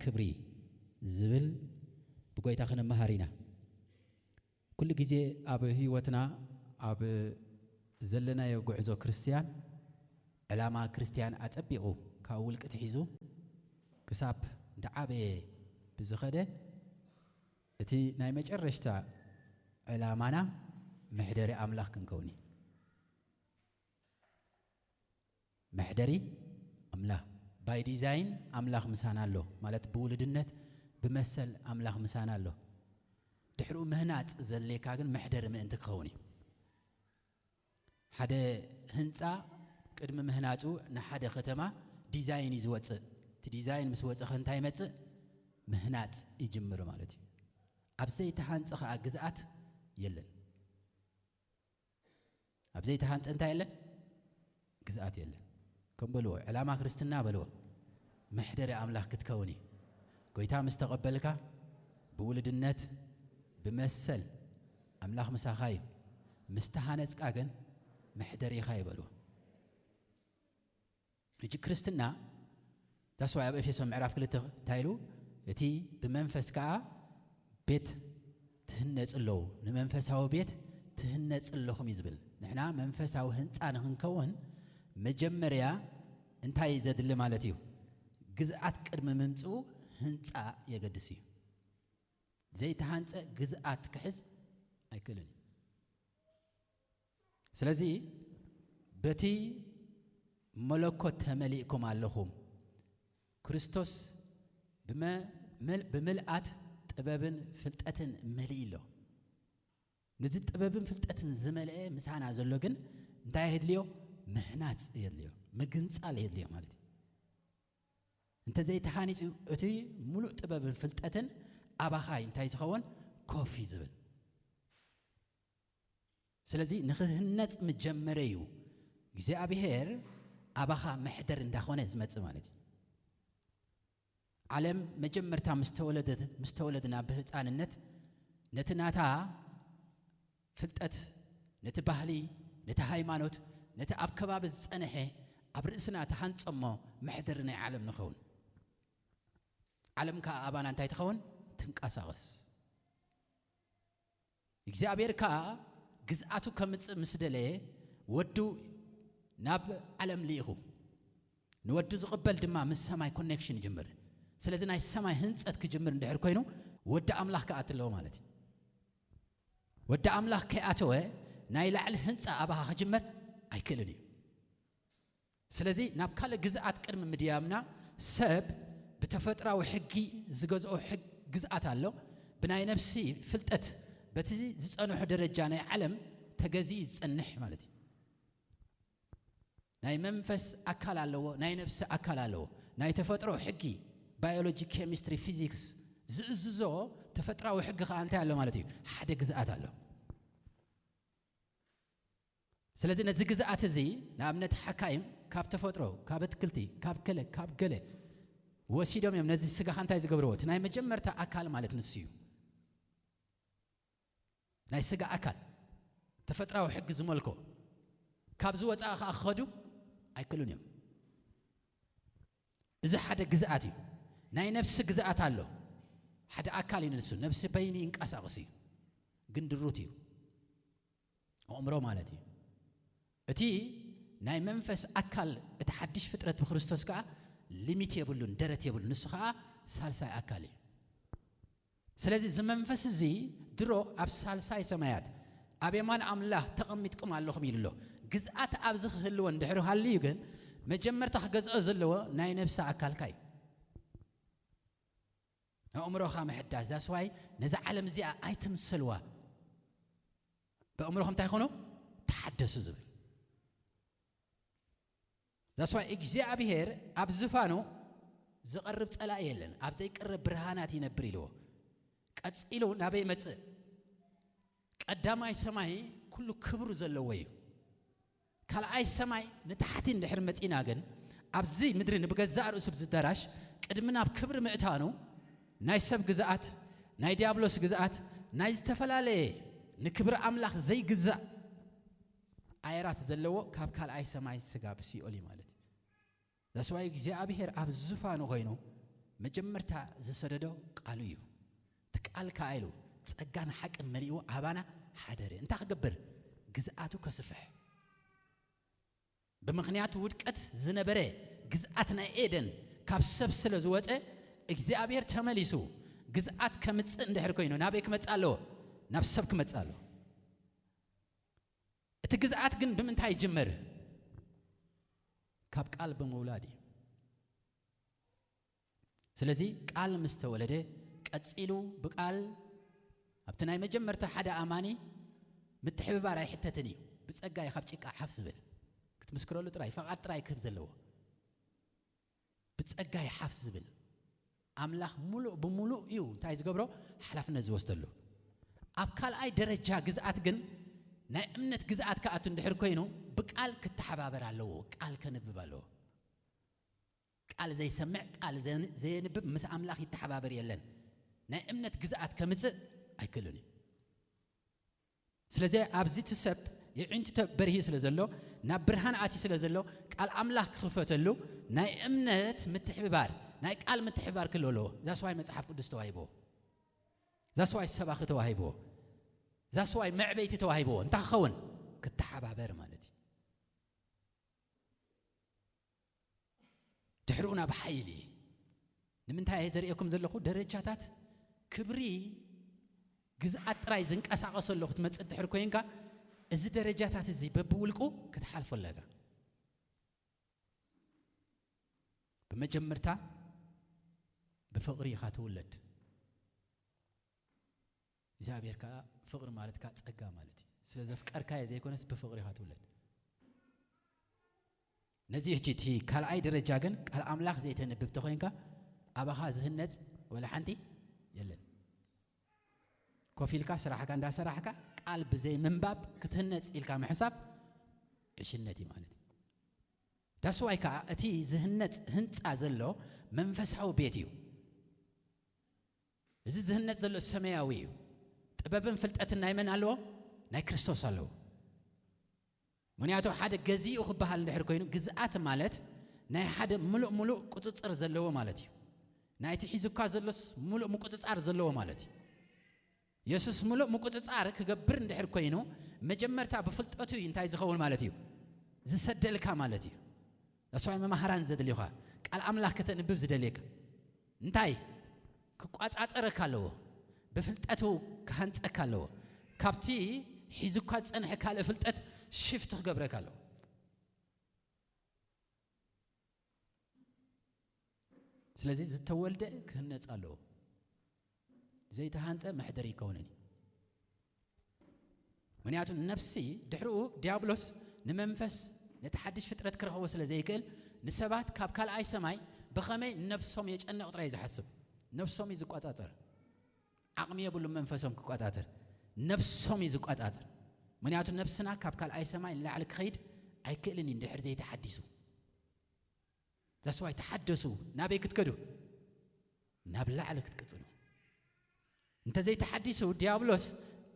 ክብሪ ዝብል ብጎይታ ክንመሃር ኢና። ኩሉ ግዜ ኣብ ህይወትና፣ ኣብ ዘለናዮ ጉዕዞ ክርስትያን፣ ዕላማ ክርስትያን ኣጸቢቑ ካብ ውልቂ ትሒዙ ክሳብ እንዳዓበየ ብዝኸደ፣ እቲ ናይ መጨረሽታ ዕላማና መሕደሪ ኣምላኽ ክንከውን እዩ። መሕደሪ ኣምላኽ፣ ባይ ዲዛይን ኣምላኽ ምሳና ኣሎ። ማለት ብውልድነት ብመሰል ኣምላኽ ምሳና ኣሎ። ድሕሪኡ ምህናጽ ዘድልየካ ግን መሕደሪ ምእንቲ ክኸውን እዩ። ሓደ ህንጻ ቅድሚ ምህናጹ ንሓደ ከተማ ዲዛይን እዩ ዝወጽእ። እቲ ዲዛይን ምስ ወጸኸ እንታይ ይመጽእ? ምህናጽ ይጅምር ማለት እዩ። ኣብ ዘይተሃንጸ ኸኣ ግዝኣት የለን። ኣብ ዘይተሃንጸ እንታይ የለን? ግዝኣት የለን። ከም በልዎ፣ ዕላማ ክርስትና በልዎ፣ መሕደሪ ኣምላኽ ክትከውን እዩ። ጎይታ ምስ ተቐበልካ፣ ብውልድነት፣ ብመሰል ኣምላኽ ምሳኻ እዩ። ምስ ተሃነጽካ ግን መሕደሪኻ እዩ በልዎ። ሕጂ ክርስትና፣ that's why ኣብ ኤፌሶን ምዕራፍ ክልተ እንታይ ኢሉ? እቲ ብመንፈስ ከኣ ቤት ትህነጽ ኣለዉ፣ ንመንፈሳዊ ቤት ትህነጽ ኣለኹም እዩ ዝብል። ንሕና መንፈሳዊ ህንጻ ንኽንከውን መጀመርያ እንታይ ዘድሊ ማለት እዩ? ግዝኣት ቅድሚ ምምጽኡ ህንጻ የገድስ እዩ። ዘይተሃንጸ ግዝኣት ክሕዝ ኣይክእልን እዩ። ስለዚ በቲ መለኮት ተመሊእኩም ኣለኹም። ክርስቶስ ብመ-፣ መል-፣ ብምልኣት ጥበብን ፍልጠትን መሊኡ ኣሎ። ነዚ ጥበብን ፍልጠትን ዝመልአ ምሳና ዘሎ ግን እንታይ የድልዮ? ምህናጽ የድልዮ፣ ምግንጻል የድልዮ ማለት እዩ። እንተ ዘይተሃኒጹ እቲ ሙሉእ ጥበብን ፍልጠትን ኣባኻ እንታይ ዝኸውን? ኮፍ እዩ ዝብል። ስለዚ ንኽህነጽ መጀመርያ እዩ። እግዚኣብሔር ኣባኻ መሕደር እንዳኾነ ዝመጽእ ማለት እዩ። ዓለም መጀመርታ ምስ ተወለደት፣ ምስ ተወለድና ብህፃንነት ነቲ ናታ ፍልጠት፣ ነቲ ባህሊ፣ ነቲ ሃይማኖት፣ ነቲ ኣብ ከባቢ ዝጸንሐ ኣብ ርእስና ተሃንጸ እሞ መሕደሪ ናይ ዓለም ንኸውን። ዓለም ከኣ ኣባና እንታይ ትኸውን? ትንቀሳቐስ። እግዚኣብሔር ከኣ ግዝኣቱ ከምጽእ ምስ ደለየ ወዱ ናብ ዓለም ልኢኹ። ንወዱ ዝቕበል ድማ ምስ ሰማይ ኮኔክሽን ይጅምር። ስለዚ ናይ ሰማይ ህንጸት ክጅምር እንድሕር ኮይኑ ወዲ ኣምላኽ ክኣቲ ኣለዎ ማለት እዩ። ወዲ ኣምላኽ ከይኣተወ ናይ ላዕሊ ህንጻ ኣባኻ ክጅመር ኣይክእልን እዩ። ስለዚ ናብ ካልእ ግዝኣት ቅድሚ ምድያብና ሰብ ብተፈጥራዊ ሕጊ ዝገዝኦ ሕግ-፣ ግዝኣት ኣሎ። ብናይ ነፍሲ ፍልጠት በቲ ዝጸንሖ ደረጃ ናይ ዓለም ተገዚኡ ዝጸንሕ ማለት እዩ። ናይ መንፈስ ኣካል ኣለዎ፣ ናይ ነፍሲ ኣካል ኣለዎ። ናይ ተፈጥሮ ሕጊ፣ ባዮሎጂ፣ ኬሚስትሪ፣ ፊዚክስ ዝእዝዞ ተፈጥራዊ ሕጊ ከኣ እንታይ ኣሎ ማለት እዩ? ሓደ ግዝኣት ኣሎ። ስለዚ ነዚ ግዝኣት እዚ ንኣብነት ሓካይም ካብ ተፈጥሮ፣ ካብ ኣትክልቲ፣ ካብ ገለ፣ ካብ ገለ ወሲዶም እዮም ነዚ ስጋኻ እንታይ ዝገብርዎ? እቲ ናይ መጀመርታ ኣካል ማለት ንሱ እዩ። ናይ ስጋ ኣካል ተፈጥራዊ ሕጊ ዝመልኮ። ካብዚ ወፃኢ ከኣ ክኸዱ ኣይክእሉን እዮም። እዚ ሓደ ግዝኣት እዩ። ናይ ነፍሲ ግዝኣት ኣሎ። ሓደ ኣካል እዩ ንሱ። ነፍሲ በይኑ ይንቀሳቐስ እዩ። ግን ድሩት እዩ። ኣእምሮ ማለት እዩ። እቲ ናይ መንፈስ ኣካል፣ እቲ ሓድሽ ፍጥረት ብክርስቶስ ከኣ ሊሚት የብሉን፣ ደረት የብሉን። ንሱ ከኣ ሳልሳይ ኣካል እዩ። ስለዚ እዚ መንፈስ እዚ ድሮ ኣብ ሳልሳይ ሰማያት ኣብ የማን ኣምላኽ ተቐሚጥኩም ኣለኹም ኢሉ ኣሎ። ግዝኣት ኣብዚ ክህልዎ እንድሕሪ ሃልዩ ግን መጀመርታ ክገዝኦ ዘለዎ ናይ ነፍሲ ኣካልካ እዩ። ኣእምሮኻ ምሕዳስ። ዛስዋይ ነዛ ዓለም እዚኣ ኣይትምሰልዋ። ብኣእምሮኹም እንታይ ኾኑ? ተሓደሱ ዝብል። ዛስዋይ እግዚኣብሔር ኣብ ዝፋኑ ዝቐርብ ጸላኢ የለን። ኣብ ዘይቀርብ ብርሃናት ይነብር ኢልዎ። ቀጺሉ ናበይ መጽእ? ቀዳማይ ሰማይ ኩሉ ክብሩ ዘለዎ እዩ። ካልኣይ ሰማይ ንታሕቲ እንድሕር መጺና ግን፣ ኣብዚ ምድሪ ንብገዛእ ርእሱ ብዝደራሽ ቅድሚ ናብ ክብሪ ምእታኑ፣ ናይ ሰብ ግዝኣት፣ ናይ ዲያብሎስ ግዝኣት፣ ናይ ዝተፈላለየ ንክብሪ ኣምላኽ ዘይግዛእ ኣየራት ዘለዎ ካብ ካልኣይ ሰማይ ስጋ ብሲኦል እዩ ማለት እዩ። ዛስዋይ እግዚኣብሔር ኣብ ዝፋኑ ኮይኑ መጀመርታ ዝሰደዶ ቃሉ እዩ። እቲ ቃል ከኣ ኢሉ ጸጋን ሓቅን መሊኡ ኣባና ሓደረ። እንታይ ክገብር? ግዝኣቱ ከስፍሕ። ብምኽንያቱ ውድቀት ዝነበረ ግዝኣት ናይ ኤደን ካብ ሰብ ስለ ዝወጸ፣ እግዚኣብሔር ተመሊሱ ግዝኣት ከምጽእ እንድሕር ኮይኑ ናበይ ክመጽእ ኣለዎ? ናብ ሰብ ክመጽእ ኣለዎ። እቲ ግዝኣት ግን ብምንታይ ይጅምር? ካብ ቃል ብምውላድ እዩ። ስለዚ ቃል ምስ ተወለደ፣ ቀጺሉ ብቃል ኣብቲ ናይ መጀመርታ ሓደ ኣማኒ ምትሕብባር ኣይሕተትን እዩ። ብጸጋ እዩ ካብ ጭቃ ሓፍ ዝብል። ክትምስክረሉ ጥራይ፣ ፈቓድ ጥራይ ክህብ ዘለዎ። ብጸጋ እዩ ሓፍ ዝብል። ኣምላኽ ሙሉእ ብሙሉእ እዩ እንታይ ዝገብሮ? ሓላፍነት ዝወስደሉ። ኣብ ካልኣይ ደረጃ ግዝኣት ግን ናይ እምነት ግዝኣት ክኣቱ እንድሕር ኮይኑ ብቃል ክተሓባበር ኣለዎ። ቃል ከንብብ ኣለዎ። ቃል ዘይሰምዕ፣ ቃል ዘን-፣ ዘየንብብ ምስ ኣምላኽ ይተሓባበር የለን። ናይ እምነት ግዝኣት ከምጽእ ኣይክእልን እዩ። ስለዚ ኣብዚ እቲ ሰብ የዒንቱ ተ-፣ በርሂ ስለ ዘሎ፣ ናብ ብርሃን ኣትዩ ስለ ዘሎ፣ ቃል ኣምላኽ ክኽፈተሉ ናይ እምነት ምትሕብባር፣ ናይ ቃል ምትሕብባር ክህልዎ ኣለዎ። ዛስዋይ መጽሓፍ ቅዱስ ተዋሂብዎ። ዛስዋይ ሰባኺ ተዋሂብዎ። ዛስዋይ መዕበይቲ ተዋሂብዎ። እንታይ ክኸውን? ክተሓባበር ማለት እዩ። ድሕሪኡ ናብ ሓይሊ። ንምንታይ እየ ዘርእየኩም ዘለኹ? ደረጃታት ክብሪ ግዝኣት ጥራይ ዝንቀሳቐሰሉ ክትመጽእ ድሕር ኮይንካ፣ እዚ ደረጃታት እዚ በብውልቁ ክትሓልፎ ኣለካ። ብመጀመርታ ብፍቕሪ ኢኻ ትውለድ። እግዚኣብሔር ከኣ ፍቕሪ ማለት ከኣ ጸጋ ማለት እዩ። ስለ ዘፍቀርካዮ ዘይኮነስ ብፍቕሪ ኢኻ ትውለድ። ነዚ ሕጂ እቲ ካልኣይ ደረጃ ግን ቃል ኣምላኽ ዘይተንብብ ተኾይንካ ኣባኻ ዝህነጽ ወላ ሓንቲ የለን። ኮፍ ኢልካ ስራሕካ እንዳሰራሕካ ቃል ብዘይ ምንባብ ክትህነጽ ኢልካ ምሕሳብ ዕሽነት እዩ ማለት እዩ። ዳስዋይ ከኣ እቲ ዝህነጽ ህንጻ ዘሎ መንፈሳዊ ቤት እዩ። እዚ ዝህነጽ ዘሎ ሰማያዊ እዩ። ጥበብን ፍልጠትን ናይ መን ኣለዎ? ናይ ክርስቶስ ኣለዎ። ምኽንያቱ ሓደ ገዚኡ ክበሃል እንድሕር ኮይኑ፣ ግዝኣት ማለት ናይ ሓደ ምሉእ ምሉእ ቁጽጽር ዘለዎ ማለት እዩ። ናይቲ ሒዙካ ዘሎስ ምሉእ ምቁጽጻር ዘለዎ ማለት እዩ። የሱስ ምሉእ ምቁጽጻር ክገብር እንድሕር ኮይኑ፣ መጀመርታ ብፍልጠቱ እዩ እንታይ ዝኸውን ማለት እዩ? ዝሰደልካ ማለት እዩ። እሱ መማህራን ዘድልዩኻ፣ ቃል ኣምላኽ ከተንብብ ዝደልየካ። እንታይ? ክቋጻጸረካ ኣለዎ። ብፍልጠቱ ክሃንጸካ ኣለዎ። ካብቲ ሒዙካ ዝጸንሐ ካልእ ፍልጠት ሽፍት ክገብረካ ኣለዎ። ስለዚ ዝተወልደ ክህነጽ ኣለዎ። ዘይተሃንጸ መሕደሪ ይከውንን እዩ። ምኽንያቱ ነፍሲ ድሕሪኡ ዲያብሎስ ንመንፈስ ነቲ ሓድሽ ፍጥረት ክረኽቦ ስለ ዘይክእል ንሰባት ካብ ካልኣይ ሰማይ ብኸመይ ነብሶም የጨንቕ ጥራይ እዩ ዝሓስብ። ነብሶም እዩ ዝቆጻጸር። ዓቕሚ የብሉ መንፈሶም ክቆጻጸር። ነብሶም እዩ ዝቆጻጸር። ምኽንያቱ ነብስና ካብ ካልኣይ ሰማይ ንላዕሊ ክኸይድ ኣይክእልን እዩ እንድሕር ዘይተሓዲሱ። ዛስዋይ ተሓደሱ። ናበይ ክትከዱ? ናብ ላዕሊ ክትቅጽሉ። እንተዘይተሓዲሱ ዲያብሎስ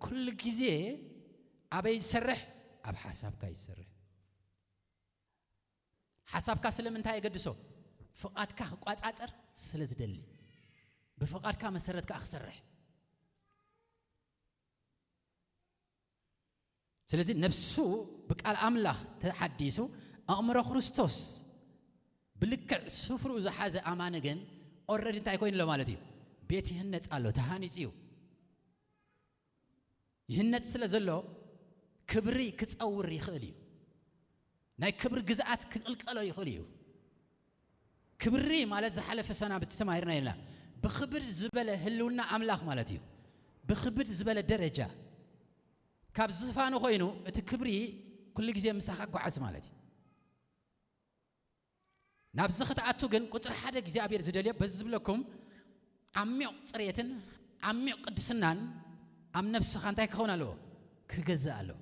ኩሉ ግዜ ኣበይ ዝሰርሕ? ኣብ ሓሳብካ ይሰርሕ። ሓሳብካ ስለምንታይ የገድሶ? ፍቓድካ ክቋጻጸር ስለ ዝደሊ። ብፍቓድካ መሰረት ከኣ ክሰርሕ። ስለዚ ነብሱ ብቃል ኣምላኽ ተሓዲሱ ኣእምሮ ክርስቶስ ብልክዕ ስፍርኡ ዝሓዘ ኣማኒ ግን ኦረዲ እንታይ ኮይኑ ኣሎ ማለት እዩ? ቤት ይህነጽ ኣሎ፣ ተሃኒጹ እዩ። ይህነጽ ስለ ዘሎ ክብሪ ክጸውር ይኽእል እዩ። ናይ ክብሪ ግዝኣት ክቕልቀሎ ይኽእል እዩ። ክብሪ ማለት ዝሓለፈ ሰናብቲ ተማሂርና ኢልና። ብኽብድ ዝበለ ህልውና ኣምላኽ ማለት እዩ። ብኽብድ ዝበለ ደረጃ። ካብ ዝፋኑ ኮይኑ እቲ ክብሪ ኩሉ ግዜ ምሳኻ ጓዓዝ ማለት እዩ። ናብዚ ክትኣቱ ግን ቁጽሪ ሓደ እግዚኣብሔር ዝደልዮ በዚ ዝብለኩም ዓሚቕ ጽሬትን ዓሚቕ ቅድስናን ኣብ ነፍስኻ እንታይ ክኸውን ኣለዎ? ክገዝእ ኣለዎ።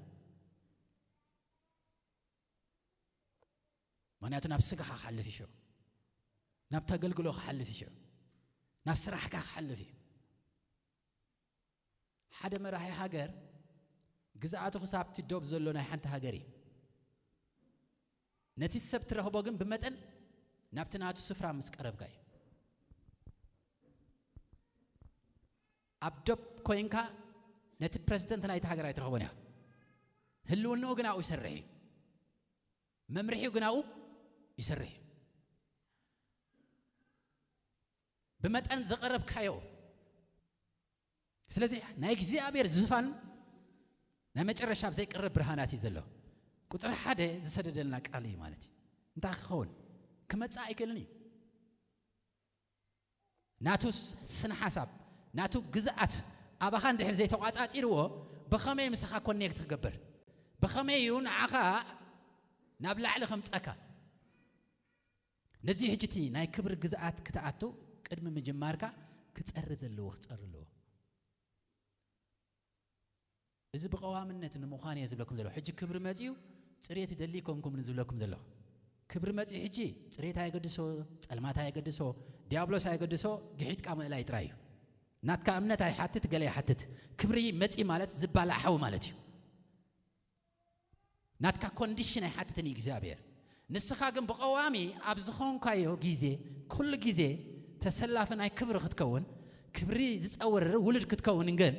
ምኽንያቱ ናብ ስጋኻ ክሓልፍ እዩ ሽዑ። ናብቲ ኣገልግሎ ክሓልፍ እዩ ሽዑ። ናብ ስራሕካ ክሓልፍ እዩ። ሓደ መራሒ ሃገር ግዝኣቱ ክሳብ እቲ ዶብ ዘሎ ናይ ሓንቲ ሃገር እዩ። ነቲ ሰብ ትረኽቦ ግን ብመጠን ናብቲ ናቱ ስፍራ ምስ ቀረብካ እዩ። ኣብ ዶብ ኮይንካ ነቲ ፕረዚደንት ናይቲ ሃገር ኣይትረኽቦን ኢኻ። ህልውንኡ ግን ኣብኡ ይሰርሕ እዩ። መምርሒኡ ግን ኣብኡ ይሰርሕ እዩ። ብመጠን ዘቐረብካዮ። ስለዚ ናይ እግዚኣብሔር ዝፋን ናይ መጨረሻ ኣብ ዘይቀርብ ብርሃናት እዩ ዘሎ። ቁፅሪ ሓደ ዝሰደደልና ቃል እዩ ማለት እዩ። እንታይ ክኸውን ክመፅእ ኣይክእልን እዩ። ናቱ ስነ ሓሳብ፣ ናቱ ግዝኣት ኣባኻ እንድሕር ዘይተቋጻጺርዎ፣ ብኸመይ ምሳኻ ኮኔክት ክገብር? ብኸመይ እዩ ንዓኻ ናብ ላዕሊ ከምጸካ? ነዚ ሕጂ እቲ ናይ ክብሪ ግዝኣት ክትኣቱ ቅድሚ ምጅማርካ ክጸሪ ዘለዎ ክጸሪ ኣለዎ። እዚ ብቐዋምነት ንምዃን እየ ዝብለኩም ዘለኹ። ሕጂ ክብሪ መጺኡ ጽሬት ይደሊ ይኮንኩም ንዝብለኩም ዘለኹ። ክብሪ መጺኡ ሕጂ ጽሬት ኣየገድሶ፣ ጸልማት ኣየገድሶ፣ ዲያብሎስ ኣየገድሶ፣ ግሒጥካ ምእላይ ጥራይ እዩ። ናትካ እምነት ኣይሓትት፣ ገለ ይሓትት። ክብሪ መጺ ማለት ዝባላዕ ሓው ማለት እዩ። ናትካ ኮንዲሽን ኣይሓትትን እዩ እግዚኣብሔር። ንስኻ ግን ብቐዋሚ ኣብ ዝኾንካዮ ግዜ፣ ኩሉ ግዜ ተሰላፊ ናይ ክብሪ ክትከውን፣ ክብሪ ዝጸውር ውሉድ ክትከውን ግን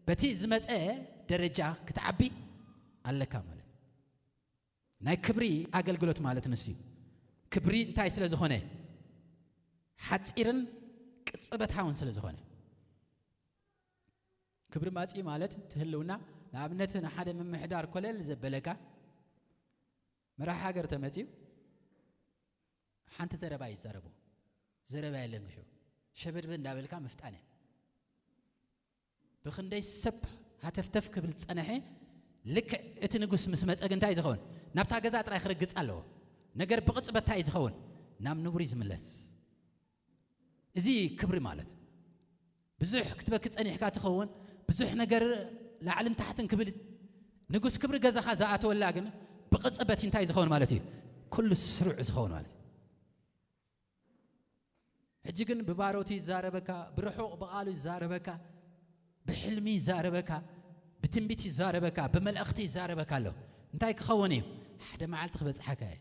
በቲ ዝመጸ ደረጃ ክትዓቢ ኣለካ ማለት እዩ። ናይ ክብሪ ኣገልግሎት ማለት ንሱ እዩ። ክብሪ እንታይ ስለ ዝኾነ? ሓጺርን ቅጽበታውን ስለ ዝኾነ። ክብሪ ማጺ ማለት ትህልውና፣ ንኣብነት ንሓደ ምምሕዳር ኮለል ዘበለካ መራሕ ሃገር ተመጺኡ ሓንቲ ዘረባ ይዛረቡ። ዘረባ የለን ግሾ። ሸበድበድ እንዳበልካ ምፍጣነ። ብኽንደይ ሰብ ሃተፍተፍ ክብል ዝጸነሐ ልክዕ እቲ ንጉስ ምስ መጸ ግን እንታይ ዝኸውን? ናብታ ገዛ ጥራይ ክርግጽ ኣለዎ። ነገር ብቕጽበት እንታይ ዝኸውን? ናብ ንቡር እዩ ዝምለስ። እዚ ክብሪ ማለት። ብዙሕ ክትበኪ ጸኒሕካ ትኸውን፣ ብዙሕ ነገር ላዕልን ታሕትን ክብል ንጉስ ክብሪ ገዛኻ ዝኣተወላ ግን ብቕጽበት እንታይ ዝኸውን ማለት እዩ? ኩሉ ስሩዕ ዝኸውን ማለት እዩ። ሕጂ ግን ብባሮት ይዛረበካ፣ ብርሑቕ ብቓሉ ይዛረበካ፣ ብሕልሚ ይዛረበካ፣ ብትንቢት ይዛረበካ፣ ብመልእኽቲ ይዛረበካ ኣሎ። እንታይ ክኸውን እዩ? ሓደ መዓልቲ ክበጽሓካ እየ።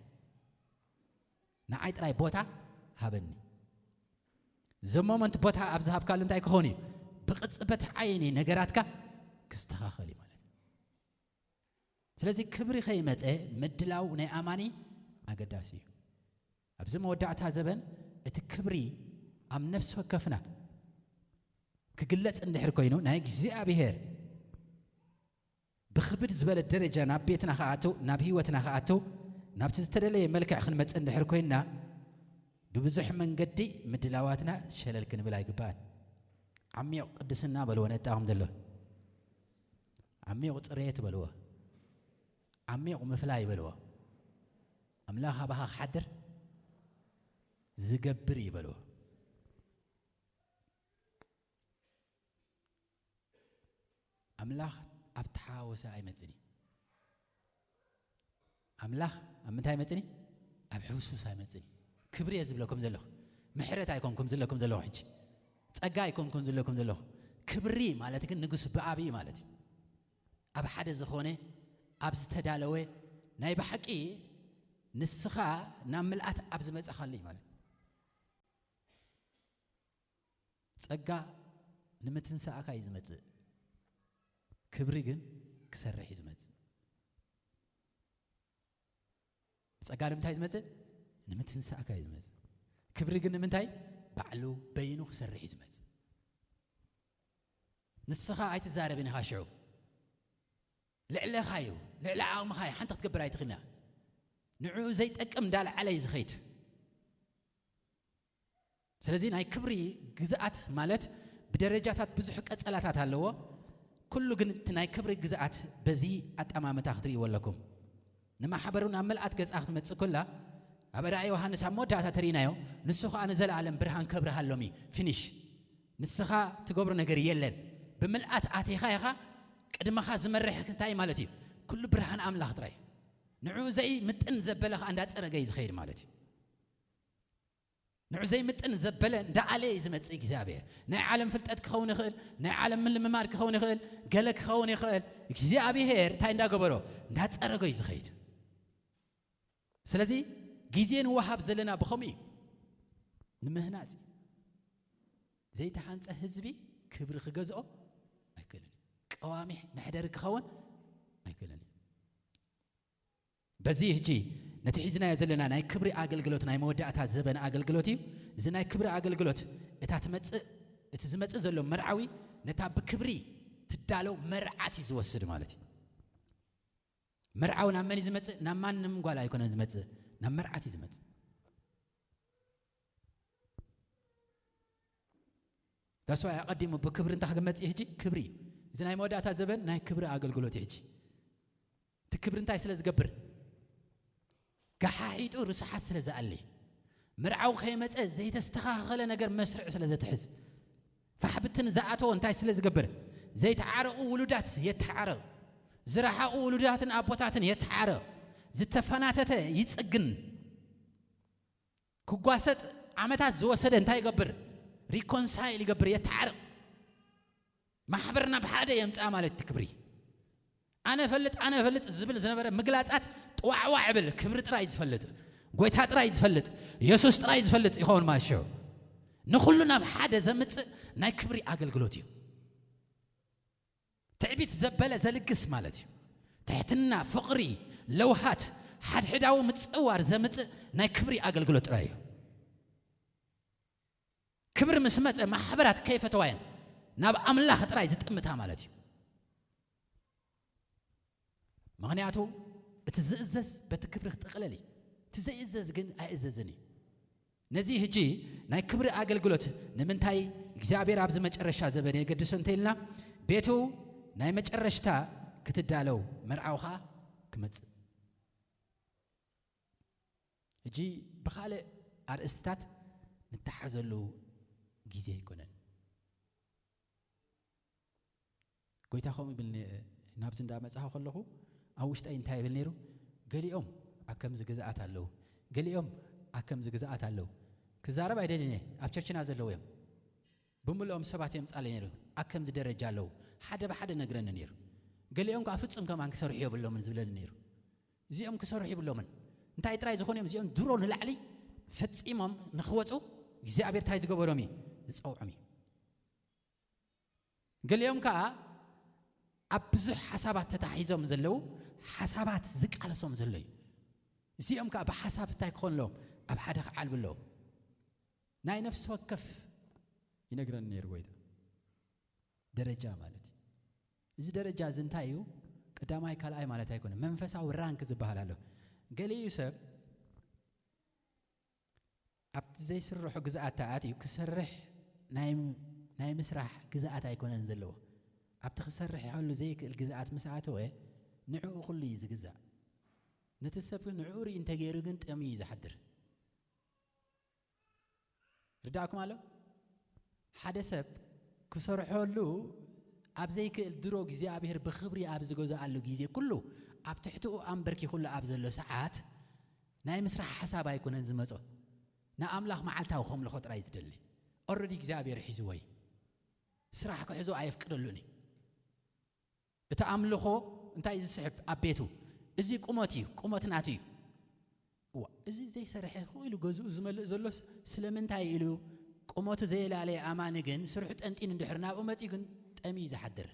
ንዓይ ጥራይ ቦታ ሃበኒ። ዘ ሞመንት ቦታ ኣብ ዝሃብካሉ እንታይ ክኸውን እዩ? ብቕጽበት ዓይኒ ነገራትካ ክስተኻኸል እዩ ማለት እዩ። ስለዚ ክብሪ ከይመጸ ምድላው ናይ ኣማኒ ኣገዳሲ እዩ። ኣብዚ መወዳእታ ዘበን እቲ ክብሪ ኣብ ነፍሲ ወከፍና ክግለጽ እንድሕር ኮይኑ ናይ እግዚኣብሔር ብኽብድ ዝበለ ደረጃ ናብ ቤትና ክኣቱ፣ ናብ ህይወትና ክኣቱ፣ ናብቲ ዝተደለየ መልክዕ ክንመጽእ እንድሕር ኮይንና ብብዙሕ መንገዲ ምድላዋትና ሸለል ክንብል ኣይግባእን። ዓሚቕ ቅድስና በልዎ ነጣኹም ዘሎ። ዓሚቕ ጽሬት በልዎ። ዓሚቕ ምፍላይ በልዎ። ኣምላኽ ኣባኻ ክሓድር ዝገብር እዩ በልዎ። ኣምላኽ ኣብ ተሓዋወሰ ኣይመጽእን እዩ። ኣምላኽ ኣብ ምንታይ ኣይመጽእን እዩ? ኣብ ሕውሱስ ኣይመጽእን እዩ። ክብሪ እየ ዝብለኩም ዘለኹ። ምሕረት ኣይኮንኩም ዝብለኩም ዘለኹ ሕጂ። ጸጋ ኣይኮንኩም ዝብለኩም ዘለኹ። ክብሪ ማለት ግን ንጉስ ብኣብ እዩ ማለት እዩ። ኣብ ሓደ ዝኾነ፣ ኣብ ዝተዳለወ፣ ናይ ብሓቂ ንስኻ ናብ ምልኣት ኣብ ዝመጻኻሉ እዩ ማለት እዩ። ጸጋ ንምትንሳእካ እዩ ዝመጽእ። ክብሪ ግን ክሰርሕ እዩ ዝመጽእ። ጸጋ ንምንታይ ዝመጽእ? ንምትንሳእካ እዩ ዝመጽእ። ክብሪ ግን ንምንታይ? ባዕሉ በይኑ ክሰርሕ እዩ ዝመጽእ። ንስኻ ኣይትዛረብን ኢኻ ሽዑ። ልዕለኻ እዩ፣ ልዕሊ ዓቕምኻ እዩ፣ ሓንቲ ክትገብር ኣይትኽእልን ኢኻ። ንዕኡ ዘይጠቅም እንዳልዓለ እዩ ዝኸይድ። ስለዚ ናይ ክብሪ ግዝኣት ማለት ብደረጃታት ብዙሕ ቀጸላታት ኣለዎ። ኩሉ ግን እቲ ናይ ክብሪ ግዝኣት በዚ ኣጠማምታ ክትርእይዎ ኣለኩም። ንማሕበሩ ናብ ምልኣት ገጻ ክትመጽእ ከላ፣ ኣብ ራእይ ዮሃንስ ኣብ መወዳእታ ተርእይናዮ፣ ንሱ ኸኣ ንዘለኣለም ብርሃን ከብርሃሎም እዩ። ፊኒሽ። ንስኻ ትገብሮ ነገር የለን። ብምልኣት ኣቲኻ ኢኻ፣ ቅድመኻ ዝመርሕ እንታይ ማለት እዩ? ኩሉ ብርሃን ኣምላኽ ጥራይ እዩ። ንዕኡ ዘይምጥን ዘበለ ኸኣ እንዳጸረገ እዩ ዝኸይድ ማለት እዩ። ንዑ ዘይምጥን ዘበለ እንዳኣለ እዩ ዝመጽእ እግዚኣብሔር። ናይ ዓለም ፍልጠት ክኸውን ይኽእል፣ ናይ ዓለም ምልምማድ ክኸውን ይኽእል፣ ገለ ክኸውን ይኽእል። እግዚኣብሔር እንታይ እንዳገበሮ? እንዳጸረጎ እዩ ዝኸይድ። ስለዚ ግዜ ንወሃብ ዘለና ብኸምኡ እዩ። ንምህናጽ እዩ። ዘይተሃንጸ ህዝቢ ክብሪ ክገዝኦ ኣይክእልን እዩ። ቀዋሚ መሕደሪ ክኸውን ኣይክእልን እዩ። በዚ ሕጂ ነቲ ሒዝናዮ ዘለና ናይ ክብሪ ኣገልግሎት፣ ናይ መወዳእታ ዘበን ኣገልግሎት እዩ። እዚ ናይ ክብሪ ኣገልግሎት፣ እታ ትመጽእ፣ እቲ ዝመጽእ ዘሎ መርዓዊ ነታ ብክብሪ ትዳለው መርዓት እዩ ዝወስድ ማለት እዩ። መርዓዊ ናብ መን እዩ ዝመጽእ? ናብ ማንም ጓል ኣይኮነን ዝመጽእ፣ ናብ መርዓት እዩ ዝመጽእ። ዳስዋይ ኣቐዲሙ ብክብሪ እንታይ ክመጽእ እዩ? ሕጂ ክብሪ እዩ። እዚ ናይ መወዳእታ ዘበን ናይ ክብሪ ኣገልግሎት እዩ። ሕጂ እቲ ክብሪ እንታይ ስለ ዝገብር? ገሓሒጡ ርስሓት ስለ ዝኣሊ፣ መርዓዊ ከይመጸ ዘይተስተኻኸለ ነገር መስርዕ ስለ ዘትሕዝ፣ ፋሕብትን ዝኣተዎ እንታይ ስለ ዝገብር? ዘይተዓረቑ ውሉዳት የተዓረቕ፣ ዝረሓቑ ውሉዳትን ኣቦታትን የተዓረቕ፣ ዝተፈናተተ ይጽግን። ክጓሰጥ ዓመታት ዝወሰደ እንታይ ይገብር? ሪኮንሳይል ይገብር፣ የተዓርቕ። ማሕበር ናብ ሓደ የምጽኣ ማለት እቲ ክብሪ። ኣነ ፈልጥ፣ ኣነ ፈልጥ ዝብል ዝነበረ ምግላጻት ጥዋዕዋዕ ይብል። ክብሪ ጥራይ ዝፈልጥ፣ ጎይታ ጥራይ ዝፈልጥ፣ የሱስ ጥራይ ዝፈልጥ ይኸውን ማለት እዩ። ንኹሉ ናብ ሓደ ዘምጽእ ናይ ክብሪ ኣገልግሎት እዩ። ትዕቢት ዘበለ ዘልግስ ማለት እዩ። ትሕትና፣ ፍቕሪ፣ ለውሃት፣ ሓድሕዳዊ ምጽዋር ዘምጽእ ናይ ክብሪ ኣገልግሎት ጥራይ እዩ። ክብሪ ምስ መጸ ማሕበራት ከይፈተዋየን ናብ ኣምላኽ ጥራይ ዝጥምታ ማለት እዩ። ምኽንያቱ እቲ ዝእዘዝ በቲ ክብሪ ክጥቕለል እዩ። እቲ ዘይእዘዝ ግን ኣይእዘዝን እዩ። ነዚ ሕጂ ናይ ክብሪ ኣገልግሎት ንምንታይ እግዚኣብሔር ኣብዚ መጨረሻ ዘበን የገድሶ እንተ ኢልና፣ ቤቱ ናይ መጨረሽታ ክትዳለው መርዓዊ ኸዓ ክመጽእ። ሕጂ ብኻልእ ኣርእስትታት ንተሓዘሉ ግዜ ኣይኮነን። ጎይታ ከምኡ ይብል ነ-፣ ናብዚ እንዳመጻኹ ከለኹ ኣብ ውሽጠይ እንታይ ይብል ነይሩ? ገሊኦም ኣብ ከምዚ ግዝኣት ኣለዉ፣ ገሊኦም ኣብ ከምዚ ግዝኣት ኣለዉ። ክዛረብ ኣይደልን እየ፣ ኣብ ቸርችና ዘለዉ እዮም። ብምልኦም ሰባት የምጻለይ ነይሩ፣ ኣብ ከምዚ ደረጃ ኣለዉ። ሓደ ብሓደ ነግረኒ ነይሩ። ገሊኦም ከኣ ፍጹም ከማን ክሰርሑ የብሎምን ዝብለኒ ነይሩ። እዚኦም ክሰርሑ የብሎምን። እንታይ ጥራይ ዝኾኑ እዮም? እዚኦም ድሮ ንላዕሊ ፈጺሞም ንኽወጹ እግዚኣብሔር እንታይ ዝገበሮም እዩ? ዝጸውዖም እዩ። ገሊኦም ከኣ ኣብ ብዙሕ ሓሳባት ተታሒዞም ዘለዉ፣ ሓሳባት ዝቃለሶም ዘሎ እዩ። እዚኦም ከኣ ብሓሳብ እንታይ ክኾን ኣለዎም? ኣብ ሓደ ክዓልቡ ኣለዎም። ናይ ነፍሲ ወከፍ ይነግረኒ ነይሩ ጎይታ። ደረጃ ማለት እዩ። እዚ ደረጃ እዚ እንታይ እዩ? ቀዳማይ ካልኣይ ማለት ኣይኮነን። መንፈሳዊ ራንክ ዝበሃል ኣሎ። ገሊኡ ሰብ ኣብቲ ዘይስርሖ ግዝኣት ተኣትዩ ክሰርሕ ናይ፣ ናይ ምስራሕ ግዝኣት ኣይኮነን ዘለዎ። ኣብቲ ክሰርሕ ይኸሉ ዘይክእል ግዝኣት ምስ ኣተወ ንዕኡ ኩሉ እዩ ዝግዛእ። ነቲ ሰብ ግን ንዕኡ ርኢ እንተገይሩ ግን ጠምዩ እዩ ዝሓድር። ርዳእኩም ኣሎ? ሓደ ሰብ ክሰርሐሉ ኣብ ዘይክእል ድሮ እግዚኣብሔር ብኽብሪ ኣብ ዝገዝኣሉ ግዜ ኩሉ ኣብ ትሕትኡ ኣንበርኪኹሉ ኣብ ዘሎ ሰዓት ናይ ምስራሕ ሓሳብ ኣይኮነን ዝመጾ። ንኣምላኽ መዓልታዊ ከምልኾ ጥራይ ዝደሊ። ኦረዲ እግዚኣብሔር ሒዝዎ እዩ። ስራሕ ክሕዞ ኣየፍቅደሉን እዩ። እቲ ኣምልኾ እንታይ እዩ ዝስሕብ? ኣብ ቤቱ። እዚ ቁመት እዩ፣ ቁመት ናቱ እዩ። እዋ፣ እዚ ዘይሰርሐ ክኢሉ ገዝኡ ዝመልእ ዘሎስ ስለምንታይ ኢሉ ቁመቱ ዘየላለየ ኣማኒ ግን ስርሑ ጠንጢኑ እንድሕር ናብኡ መጺኡ ግን ጠምዩ እዩ ዝሓድር።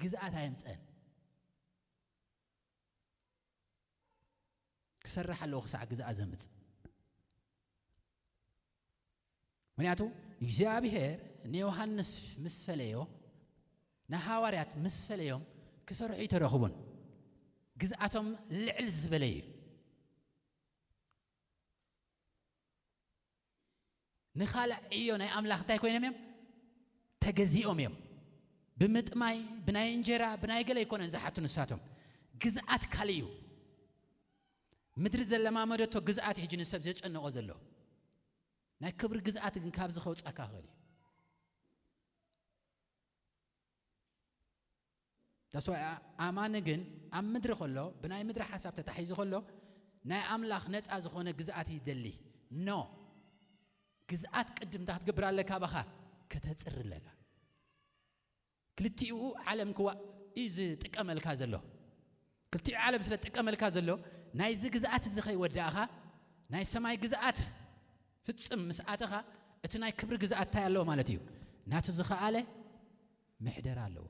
ግዝኣት ኣየምጸን። ክሰርሕ ኣለዎ ክሳዕ ግዝኣት ዘምጽእ። ምኽንያቱ እግዚኣብሔር ንዮሃንስ ምስ ፈለዮ፣ ንሃዋርያት ምስ ፈለዮም ክሰርሑ ኣይተረኽቡን። ግዝኣቶም ልዕል ዝበለ እዩ። ንኻልእ ዕዮ ናይ ኣምላኽ እንታይ ኮይኖም እዮም? ተገዚኦም እዮም። ብምጥማይ፣ ብናይ እንጀራ፣ ብናይ ገለ ኣይኮነን ዝሓቱ ንሳቶም። ግዝኣት ካልእ እዩ። ምድሪ ዘለማመደቶ ግዝኣት እዩ ሕጂ ንሰብ ዘጨንቖ ዘሎ። ናይ ክብሪ ግዝኣት ግን ካብዚ ከውጻካ ክእል እዩ። That's why ኣ-፣ ኣማኒ ግን ኣብ ምድሪ ከሎ፣ ብናይ ምድሪ ሓሳብ ተታሒዙ ከሎ፣ ናይ ኣምላኽ ነጻ ዝኾነ ግዝኣት ይደሊ። ኖ። ግዝኣት ቅድም እንታይ ክትገብር ኣለካ? ባኻ ከተጽሪ ኣለካ። ክልቲኡ ዓለም ክዋ-፣ እዩ ዝጥቀመልካ ዘሎ። ክልቲኡ ዓለም ስለ ዝጥቀመልካ ዘሎ፣ ናይዚ ግዝኣት እዚ ከይወዳእኻ፣ ናይ ሰማይ ግዝኣት ፍጽም ምስ ኣተኻ፣ እቲ ናይ ክብሪ ግዝኣት እንታይ ኣለዎ ማለት እዩ? ናቱ ዝኸኣለ ምሕደራ ኣለዎ።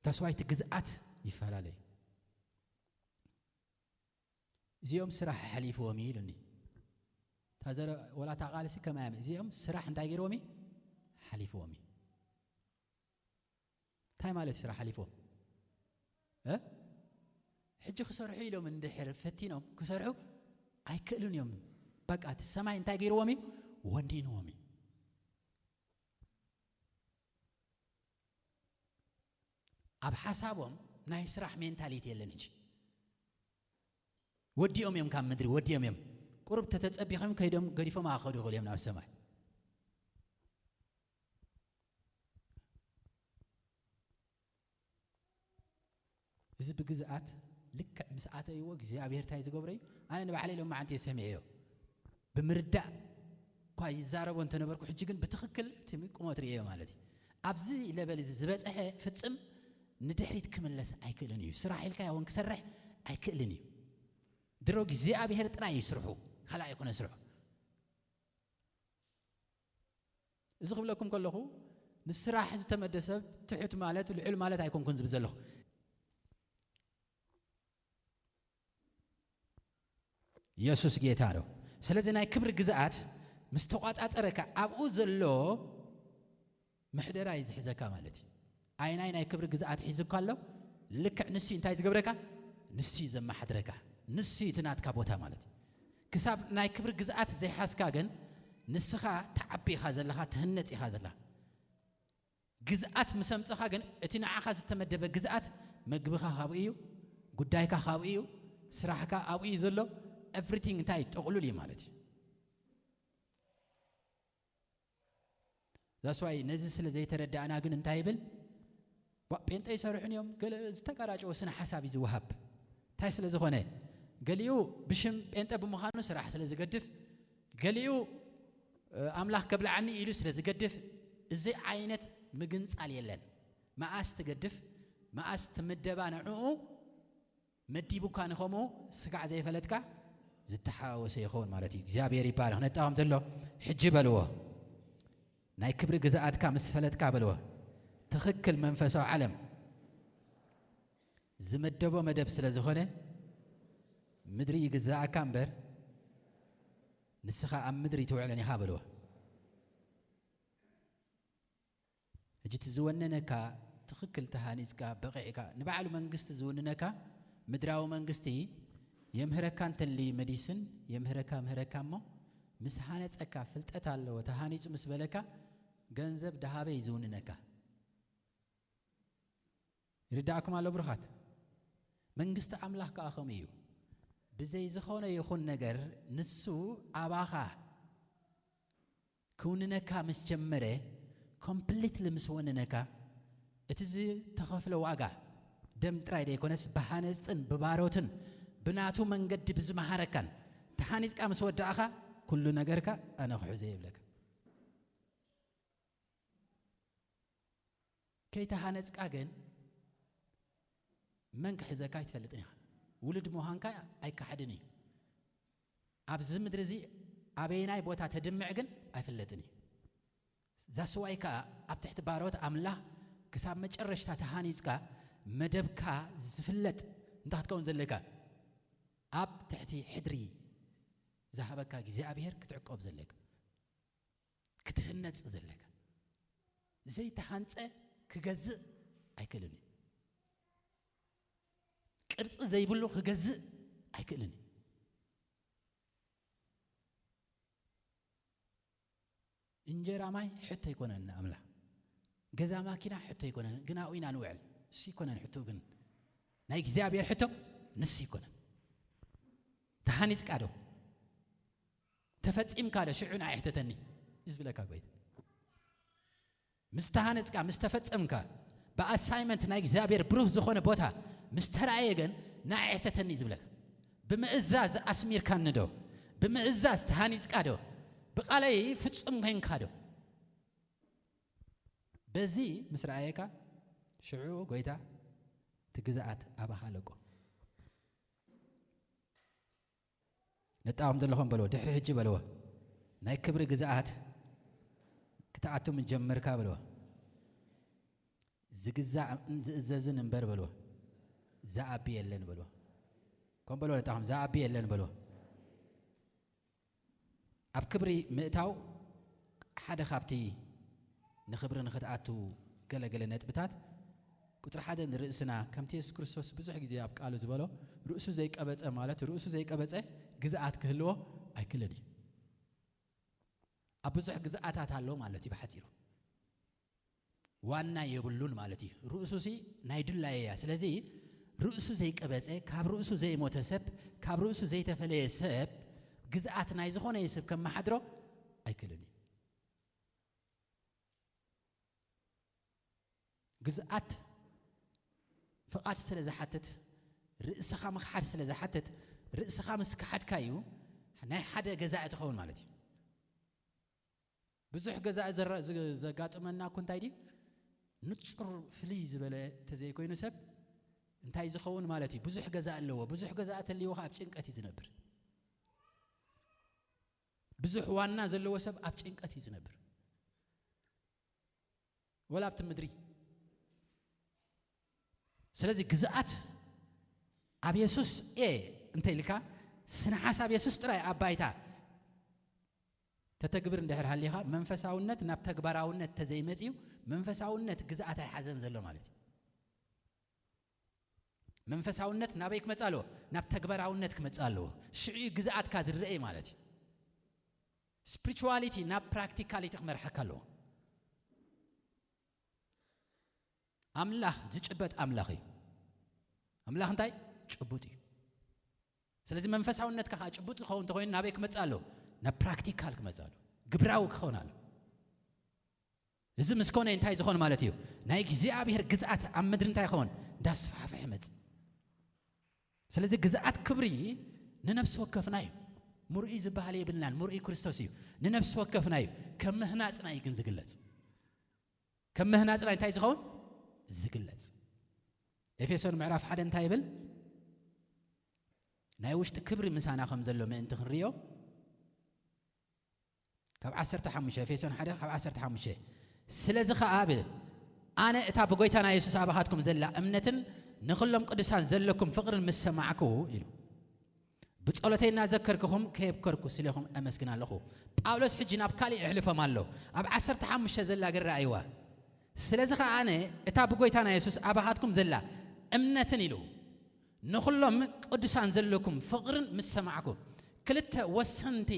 ታስዋይቲ ግዝኣት ይፈላለዩ። እዚኦም ስራሕ ሓሊፍዎም እዩ ኢሉኒ። ታዘረ ወላታ ቃልሲ ከማያም እዚኦም ስራሕ እንታይ ገይርዎም እዩ ሓሊፍዎም እዩ። እንታይ ማለት ስራሕ ሓሊፍዎም እ ሕጂ ክሰርሑ ኢሎም እንድሕር ፈቲኖም ክሰርሑ ኣይክእሉን እዮም። በቃ እቲ ሰማይ እንታይ ገይርዎም እዩ ወኒንዎም እዩ። ኣብ ሓሳቦም ናይ ስራሕ ሜንታሊቲ የለን። ሕጂ ወዲኦም እዮም ካብ ምድሪ ወዲኦም እዮም። ቁሩብ ተተጸቢኾም ከይዶም ገዲፎም ኣኸዱ ይኽእሉ እዮም ናብ ሰማይ። እዚ ብግዝኣት ልክዕ ምስ ኣተይዎ እግዚኣብሔር እንታይ ዝገብሮ እዩ? ኣነ ንባዕለይ ሎም መዓንቲ ሰሚዐዮ ብምርዳእ እኳ ይዛረቦ እንተነበርኩ፣ ሕጂ ግን ብትኽክል እቲ ቁመት ርእዮ ማለት እዩ። ኣብዚ ለበል እዚ ዝበፅሐ ፍፅም ንድሕሪት ክምለስ ኣይክእልን እዩ። ስራሕ ኢልካ እውን ክሰርሕ ኣይክእልን እዩ። ድሮ እግዚኣብሔር ጥራይ እዩ ስርሑ፣ ካልእ ኣይኮነ ስርሑ። እዚ ክብለኩም ከለኹ ንስራሕ ዝተመደ ሰብ ትሑት ማለት ልዑል ማለት ኣይኮንኩን ዝብል ዘለኹ። ኢየሱስ ጌታ ነው። ስለዚ ናይ ክብሪ ግዝኣት ምስ ተቋጻጸረካ ኣብኡ ዘሎ ምሕደራ እዩ ዝሕዘካ ማለት እዩ። ኣይናይ ናይ ክብሪ ግዝኣት ሒዙካ ኣሎ። ልክዕ ንሱ እንታይ ዝገብረካ ንሱ ዘመሓድረካ ንሱ እቲ ናትካ ቦታ ማለት እዩ። ክሳብ ናይ ክብሪ ግዝኣት ዘይሓዝካ ግን ንስኻ ተዓቢ ኢኻ ዘለኻ ትህነጽ ኢኻ ዘላ። ግዝኣት ምስ ኣምጽኻ ግን እቲ ንዓኻ ዝተመደበ ግዝኣት መግብኻ ካብኡ እዩ፣ ጉዳይካ ካብኡ እዩ፣ ስራሕካ ኣብኡ እዩ ዘሎ። ኤቭሪቲንግ እንታይ ጠቕሉል እዩ ማለት እዩ። ዛስዋይ ነዚ ስለ ዘይተረዳእና ግን እንታይ ይብል ጴንጠ ይሰርሑን እዮም ገለ ዝተቀራጨወ ስነ ሓሳብ እዩ ዝወሃብ። እንታይ ስለ ዝኾነ ገሊኡ ብሽም ጴንጠ ብምዃኑ ስራሕ ስለ ዝገድፍ፣ ገሊኡ ኣምላኽ ከብልዓኒ ኢሉ ስለ ዝገድፍ፣ እዚ ዓይነት ምግንጻል የለን። መኣስ ትገድፍ መኣስ ትምደባ ንዕኡ መዲቡካ ንኸምኡ ስጋዕ ዘይፈለጥካ ዝተሓወሰ ይኸውን ማለት እዩ። እግዚኣብሔር ይባረኽ። ነጣ ከም ዘሎ ሕጂ በልዎ። ናይ ክብሪ ግዝኣትካ ምስ ፈለጥካ በልዎ። ትኽክል መንፈሳዊ ዓለም ዝመደቦ መደብ ስለ ዝኾነ ምድሪ ይግዛእካ እምበር ንስኻ ኣብ ምድሪ ትውዕለን ኢኻ በልዎ። ሕጂ እቲ ዝወነነካ ትኽክል ተሃኒፅካ በቂዕካ ንባዕሉ መንግስቲ ዝውንነካ ምድራዊ መንግስቲ የምህረካ እንተሊ መዲስን የምህረካ ምህረካ እሞ ምስ ሃነፀካ ፍልጠት ኣለዎ ተሃኒፁ ምስ በለካ ገንዘብ ደሃበ እዩ ዝውንነካ። ይርዳእኩም ኣሎ ብሩኻት? መንግስቲ ኣምላኽ ከኣ ከምኡ እዩ። ብዘይ ዝኾነ ይኹን ነገር ንሱ ኣባኻ ክውንነካ ምስ ጀመረ ኮምፕሊትሊ ምስ ወነነካ እቲ ዝተኸፍለ ዋጋ ደም ጥራይ ዘይኮነስ ብሃነፅትን ብባሮትን ብናቱ መንገዲ ብዝመሃረካን ተሃኒፅካ ምስ ወዳእኻ ኩሉ ነገርካ ኣነ ክሕዞ ይብለካ። ከይተሃነፅካ ግን መን ክሕዘካ ኣይትፈልጥን ኢኻ። ውሉድ ምዃንካ ኣይከሓድን እዩ። ኣብዚ ምድሪ እዚ ኣበየናይ ቦታ ተድምዕ ግን ኣይፍለጥን እዩ። ዛስዋይ ከዓ ኣብ ትሕቲ ባሮት ኣምላኽ ክሳብ መጨረሽታ ተሃኒፅካ መደብካ ዝፍለጥ እንታይ ክትከውን ዘለካ ኣብ ትሕቲ ሕድሪ ዝሃበካ እግዚኣብሔር ክትዕቆብ ዘለካ ክትህነጽ ዘለካ ዘይተሃንጸ ክገዝእ ኣይክእልን እዩ። ቅርጺ ዘይብሉ ክገዝእ ኣይክእልን እዩ። እንጀራ ማይ ሕቶ ኣይኮነን ንኣምላኽ። ገዛ ማኪና ሕቶ ኣይኮነን፣ ግን ኣብኡ ኢና ንውዕል። እሱ ኣይኮነን ሕቶ ግን ናይ እግዚኣብሔር ሕቶ ንሱ ኣይኮነን። ተሃኒጽካ ዶ? ተፈጺምካ ዶ? ሽዑ ንዓይ ሕተተኒ እዩ ዝብለካ ጎይታ። ምስ ተሃነጽካ፣ ምስ ተፈጸምካ፣ ብኣሳይመንት ናይ እግዚኣብሔር ብሩህ ዝኾነ ቦታ ምስ ተራእየ ግን ንዓይ ሕተተኒ እዩ ዝብለካ። ብምእዛዝ ኣስሚርካኒ ዶ? ብምእዛዝ ተሃኒጽካ ዶ? ብቓለይ ፍጹም ኮይንካ ዶ? በዚ ምስ ረኣየካ ሽዑ ጎይታ እቲ ግዝኣት ኣባኻ ለቆ። ነጣ ከም ዘለኹም በልዎ፣ ድሕሪ ሕጂ በልዎ። ናይ ክብሪ ግዝኣት ክትኣቱ ምጀመርካ በልዋ። ዝግዛእን ዝእዘዝን እምበር በልዋ። ዝኣቢ የለን በልዋ። ከም በልዋ ነታኹም ዝኣቢ የለን በልዋ። ኣብ ክብሪ ምእታው ሓደ ካብቲ ንኽብሪ ንኽትኣቱ ገለገለ ነጥብታት፣ ቁጽሪ ሓደ ንርእስና፣ ከምቲ የሱስ ክርስቶስ ብዙሕ ግዜ ኣብ ቃሉ ዝበሎ፣ ርእሱ ዘይቀበጸ ማለት ርእሱ ዘይቀበጸ ግዝኣት ክህልዎ ኣይክእልን እዩ። ኣብ ብዙሕ ግዝኣታት ኣሎ ማለት እዩ ብሓጺሩ። ዋና የብሉን ማለት እዩ። ርእሱሲ ናይ ድላየ እያ። ስለዚ ርእሱ ዘይቀበጸ፣ ካብ ርእሱ ዘይሞተ ሰብ፣ ካብ ርእሱ ዘይተፈለየ ሰብ፣ ግዝኣት ናይ ዝኾነ ሰብ ከመሓድሮ ኣይክእልን እዩ። ግዝኣት ፍቓድ ስለ ዝሓትት፣ ርእስኻ ምኽሓድ ስለ ዝሓትት፣ ርእስኻ ምስ ከሓድካ እዩ ናይ ሓደ ገዛኢ ትኸውን ማለት እዩ። ብዙሕ ገዛኢ ዘራ-፣ ዝ-፣ ዘጋጥመና እኮ እንታይ ድዩ? ንጹር ፍልይ ዝበለ እንተዘይኮይኑ ሰብ እንታይ ዝኸውን ማለት እዩ? ብዙሕ ገዛኢ ኣለዎ። ብዙሕ ገዛኢ ተልይዎ ኣብ ጭንቀት እዩ ዝነብር። ብዙሕ ዋና ዘለዎ ሰብ ኣብ ጭንቀት እዩ ዝነብር። ወላ ኣብቲ ምድሪ። ስለዚ ግዝኣት ኣብ የሱስ እየ እንተ ኢልካ፣ ስነ ሓሳብ የሱስ ጥራይ ኣብ ባይታ ተተግብር እንድሕር ሃሊኻ፣ መንፈሳውነት ናብ ተግባራውነት ተዘይመጽዩ፣ መንፈሳውነት ግዝኣት ኣይሓዘን ዘሎ ማለት እዩ። መንፈሳውነት ናበይ ክመጽእ ኣለዎ? ናብ ተግባራውነት ክመጽእ ኣለዎ። ሽዑ እዩ ግዝኣትካ ዝረአ ማለት እዩ። ስፒሪቹዋሊቲ ናብ ፕራክቲካሊቲ ክመርሓካ ኣለዎ። ኣምላኽ ዝጭበጥ ኣምላኽ እዩ። ኣምላኽ እንታይ? ጭቡጥ እዩ። ስለዚ መንፈሳውነትካ ከዓ ጭቡጥ ክኸውን እንተኾይኑ ናበይ ክመጽእ ኣለዎ? ናብ ፕራክቲካል ክመጽእ ኣለዎ። ግብራዊ ክኸውን ኣለዎ። እዚ ምስ ኮነ እንታይ ዝኾን ማለት እዩ? ናይ እግዚኣብሔር ግዝኣት ኣብ ምድሪ እንታይ ይኸውን? እንዳስፋሕፍሐ ይመጽእ። ስለዚ ግዝኣት ክብሪ ንነፍሲ ወከፍና እዩ። ምርኡይ ዝበሃል የብልናን፣ ምርኡይ ክርስቶስ እዩ። ንነፍሲ ወከፍና እዩ። ከም ምህናጽና እዩ ግን ዝግለጽ። ከም ምህናጽና እንታይ ዝኸውን? ዝግለጽ። ኤፌሶን ምዕራፍ ሓደ እንታይ ይብል? ናይ ውሽጢ ክብሪ ምሳና ከም ዘሎ ምእንቲ ክንርእዮ፣ ካብ ዓሰርተ ሓሙሽተ፣ ኤፌሶን ሓደ ካብ ዓሰርተ ሓሙሽተ፣ ስለዚ ኸኣ ብ-፣ ኣነ እታ ብጎይታና የሱስ ኣባኻትኩም ዘላ እምነትን ንኹሎም ቅዱሳን ዘለኩም ፍቕርን ምስ ሰማዕኩ ኢሉ። ብጸሎተይ እናዘከርኩኹም ከየብከርኩ ስሌኹም ኣመስግን ኣለኹ። ጳውሎስ ሕጂ ናብ ካልእ የሕልፎም ኣሎ። ኣብ ዓሰርተ ሓሙሽተ ዘላ ግን ረኣይዋ። ስለዚ ኸኣ ኣነ እታ ብጎይታና የሱስ ኣባኻትኩም ዘላ እምነትን ኢሉ፣ ንኹሎም ቅዱሳን ዘለኩም ፍቕርን ምስ ሰማዕኩ። ክልተ ወሰንቲ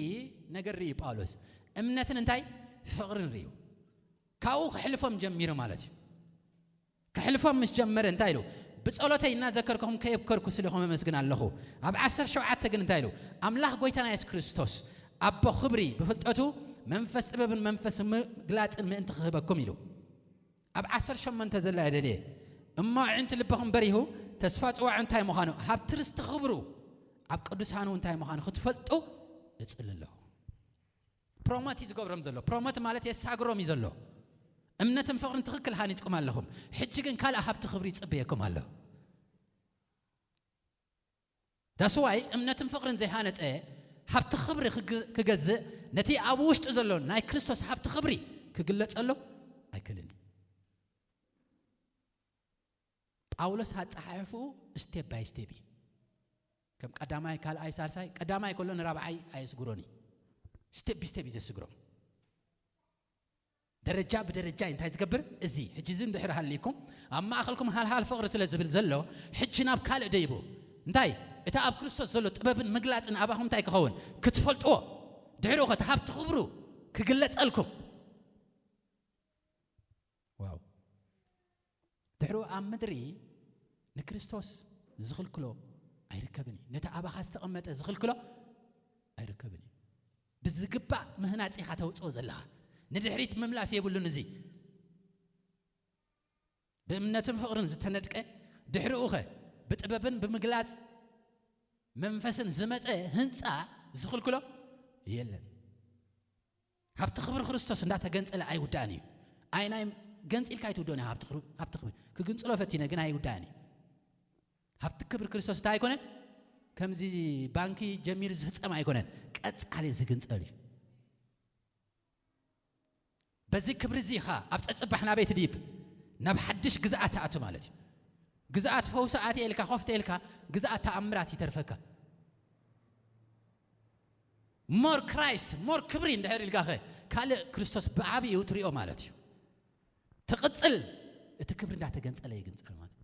ነገር ርእዩ ጳውሎስ። እምነትን እንታይ? ፍቕርን ርእዩ። ካብኡ ክሕልፎም ጀሚሩ ማለት እዩ። ክሕልፎም ምስ ጀመረ እንታይ ኢሉ? ብጸሎተይ እናዘከርኩኹም ከየብከርኩ ስሌኹም ኣመስግን ኣለኹ። ኣብ ዓሰርተ ሸውዓተ ግን እንታይ ኢሉ? ኣምላኽ ጎይታና የሱስ ክርስቶስ ኣቦ ክብሪ ብፍልጠቱ መንፈስ ጥበብን መንፈስ ምግላጽን ምእንቲ ክህበኩም ኢሉ። ኣብ ዓሰርተ ሸሞንተ ዘላ እየ ደልየ። እሞ ኣዒንቲ ልብኹም በሪሁ፣ ተስፋ ጽዋዑ እንታይ ምዃኑ፣ ሃብቲ ርስቲ ክብሩ ኣብ ቅዱሳኑ እንታይ ምዃኑ ክትፈልጡ እጽሊ ኣለኹ። ፕሮሞት እዩ ዝገብሮም ዘሎ። ፕሮሞት ማለት የሳግሮም እዩ ዘሎ። እምነትን ፍቕርን ትኽክል ሃኒጽኩም ኣለኹም። ሕጂ ግን ካልእ ሃብቲ ክብሪ ይጽበየኩም ኣሎ። That's why እምነትን ፍቕርን ዘይሃነጸ ሃብቲ ክብሪ ክግ-፣ ክገዝእ፣ ነቲ ኣብ ውሽጡ ዘሎ ናይ ክርስቶስ ሃብቲ ክብሪ ክግለጸሉ ኣይክእልን እዩ። ጳውሎስ ኣጸሓሕፍኡ ስቴፕ ባይ ስቴፕ እዩ። ከም ቀዳማይ፣ ካልኣይ፣ ሳልሳይ፣ ቀዳማይ ከሎ ንራብዓይ ኣየስግሮን እዩ። ስቴፕ ብስቴፕ እዩ ዘስግሮም። ደረጃ ብደረጃ እንታይ ዝገብር? እዚ ሕጂ እዚ እንድሕር ሃሊኩም፣ ኣብ ማእከልኩም ሃልሃል ፍቕሪ ስለ ዝብል ዘሎ፣ ሕጂ ናብ ካልእ ደይቡ። እንታይ? እታ ኣብ ክርስቶስ ዘሎ ጥበብን ምግላጽን ኣባኹም እንታይ ክኸውን? ክትፈልጥዎ። ድሕሪኡ ኸ እቲ ሃብቲ ክብሩ ክግለጸልኩም። ዋው። ድሕሪኡ ኣብ ምድሪ ንክርስቶስ ዝኽልክሎ ኣይርከብን እዩ። ነቲ ኣባኻ ዝተቐመጠ ዝኽልክሎ ኣይርከብን እዩ። ብዝግባእ ምህናጽ ኢኻ ተውጽኦ ዘለኻ። ንድሕሪት ምምላስ የብሉን። እዚ ብእምነትን ፍቕርን ዝተነድቀ፣ ድሕሪኡ ኸ ብጥበብን ብምግላጽ መንፈስን ዝመጸ ህንጻ ዝኽልክሎ የለን። ሃብቲ ክብሪ ክርስቶስ እንዳተገንጸለ ኣይውዳእን እዩ። ኣይ ናይ ገንጺልካ ኣይትውድኦን እዩ። ሃብቲ ክብሪ፣ ሃብቲ ክብሪ ክግንጽሎ ፈቲነ ግን ኣይውዳእን እዩ። ሃብቲ ክብሪ ክርስቶስ እንታይ ኣይኮነን? ከምዚ ባንኪ ጀሚሩ ዝፍጸም ኣይኮነን። ቀጻሊ ዝግንጸል እዩ። በዚ ክብሪ እዚ ኢኻ ኣብ ጸጽባሕ ናበይ ትድይብ? ናብ ሓድሽ ግዝኣት ትኣቱ ማለት እዩ። ግዝኣት ፈውሲ ኣትየ ኢልካ ኮፍ ኢልካ ግዝኣት ተኣምራት ይተርፈካ። ሞር ክራይስት ሞር ክብሪ እንድሕር ኢልካ ኸ ካልእ ክርስቶስ ብዓብዩ ትሪኦ ማለት እዩ። ትቕጽል እቲ ክብሪ እንዳተገንጸለ ይግንጸል ማለት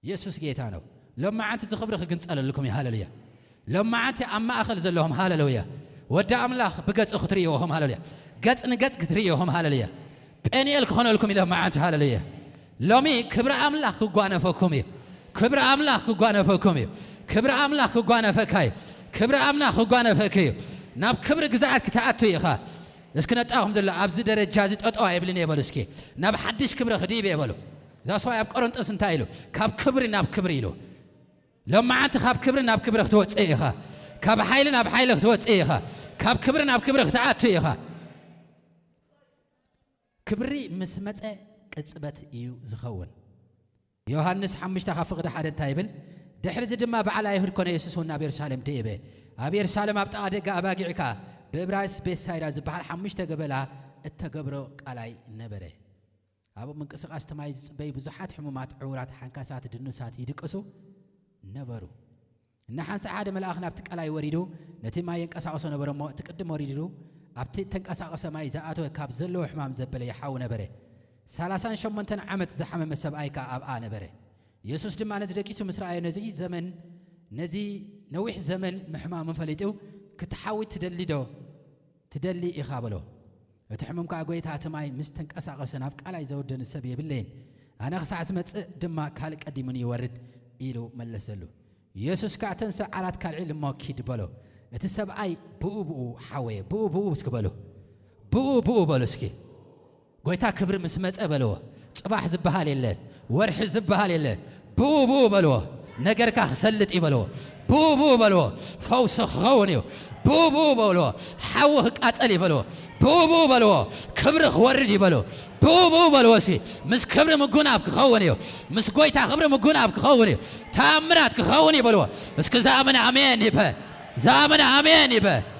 ኢየሱስ ጌታ ነው። ሎማዓንቲ እዚ ክብሪ ክግንጸለልኩም እዩ። ሃሌሉያ። ሎማዓንቲ ኣብ ማእኸል ዘለኹም ሃሌሉያ። ወዲ ኣምላኽ ብገጹ ክትርእይዎ ኹም ሃሌሉያ። ገጽ ንገጽ ክትርእይዎ ኹም ሃሌሉያ። ጴንኤል ክኾነልኩም እዩ ሎማዓንቲ ሃሌሉያ። ሎሚ ክብሪ ኣምላኽ ክጓነፈኩም እዩ። ክብሪ ኣምላኽ ክጓነፈኩም እዩ። ክብሪ ኣምላኽ ክጓነፈካ እዩ። ክብሪ ኣምላኽ ክጓነፈክ እዩ። ናብ ክብሪ ግዝኣት ክትኣቱ ኢኻ። እስኪ ነጣኹም ዘሎ ኣብዚ ደረጃ እዚ ጠጠው ኣይብልን እየ በሉ እስኪ። ናብ ሓድሽ ክብሪ ክድይብ እየ በሉ። እዛ ሰብኣይ ኣብ ቆሮንጦስ እንታይ ኢሉ? ካብ ክብሪ ናብ ክብሪ ኢሉ። ሎማዓንቲ ካብ ክብሪ ናብ ክብሪ ክትወፅእ ኢኻ። ካብ ሓይሊ ናብ ሓይሊ ክትወፅእ ኢኻ። ካብ ክብሪ ናብ ክብሪ ክትኣቱ ኢኻ። ክብሪ ምስ መጸ ቅጽበት እዩ ዝኸውን። ዮሃንስ ሓሙሽተ ካብ ፍቕዲ ሓደ እንታይ ይብል? ድሕሪ እዚ ድማ በዓል ኣይሁድ ኮነ፣ የሱስ እውን ናብ የሩሳሌም ደየበ። ኣብ የሩሳሌም ኣብ ጥቓ ደገ ኣባጊዕ ከኣ ብእብራይስጥ ቤትሳይዳ ዝበሃል ሓሙሽተ ገበላ እተገብሮ ቃላይ ነበረ። ኣብኡ ምንቅስቓስ እቲ ማይ ዝጽበዩ ብዙሓት ሕሙማት፣ ዕዉራት፣ ሓንካሳት፣ ድኑሳት ይድቅሱ ነበሩ። እና ሓንሳእ ሓደ መልኣኽ ናብቲ ቀላይ ወሪዱ ነቲ ማይ የንቀሳቕሶ ነበረ እሞ፣ እቲ ቅድም ወሪዱ ኣብቲ እተንቀሳቐሰ ማይ ዝኣተወ ካብ ዘለዎ ሕማም ዘበለ ይሓዊ ነበረ። ሰላሳን ሸሞንተን ዓመት ዝሓመመ ሰብኣይ ከኣ ኣብኣ ነበረ። የሱስ ድማ ነዚ ደቂሱ ምስ ረኣዮ፣ ነዚ ዘመን፣ ነዚ ነዊሕ ዘመን ምሕማሙ ፈሊጡ፣ "ክትሓዊ ትደሊ ዶ? ትደሊ ኢኻ?" በሎ። እቲ ሕሙም ከኣ፣ "ጐይታ፣ እቲ ማይ ምስ ተንቀሳቐሰ ናብ ቃላይ ዘውርደኒ ሰብ የብለይን። ኣነ ክሳዕ ዝመጽእ ድማ ካልእ ቀዲሙኒ ይወርድ" ኢሉ መለሰሉ። የሱስ ከኣ፣ "እተን ሰዓራት ካልዒል እሞ ኪድ" በሎ። እቲ ሰብኣይ ብኡ ብኡ ሓወየ። ብኡ ብኡ እስኪ በሉ። ብኡ ብኡ በሉ እስኪ። ጐይታ ክብሪ ምስ መጸ በልዎ። ጽባሕ ዝበሃል የለ፣ ወርሒ ዝበሃል የለ። ብኡ ብኡ በልዎ። ነገርካ ክሰልጥ እዩ በልዎ። ብኡ ብኡ በልዎ። ፈውሲ ክኸውን እዩ። ብኡ ብኡ በልዎ። ሓዊ ክቃጸል እዩ በልዎ። ብኡ ብኡ በልዎ። ክብሪ ክወርድ እዩ በልዎ። ብኡ ብኡ በልዎ። እሲ ምስ ክብሪ ምጉናፍ ክኸውን እዩ። ምስ ጐይታ ክብሪ ምጉናፍ ክኸውን እዩ። ተኣምራት ክኸውን እዩ በልዎ። እስኪ ዝኣመነ ኣሜን ይበ። ዝኣመነ ኣሜን ይበ።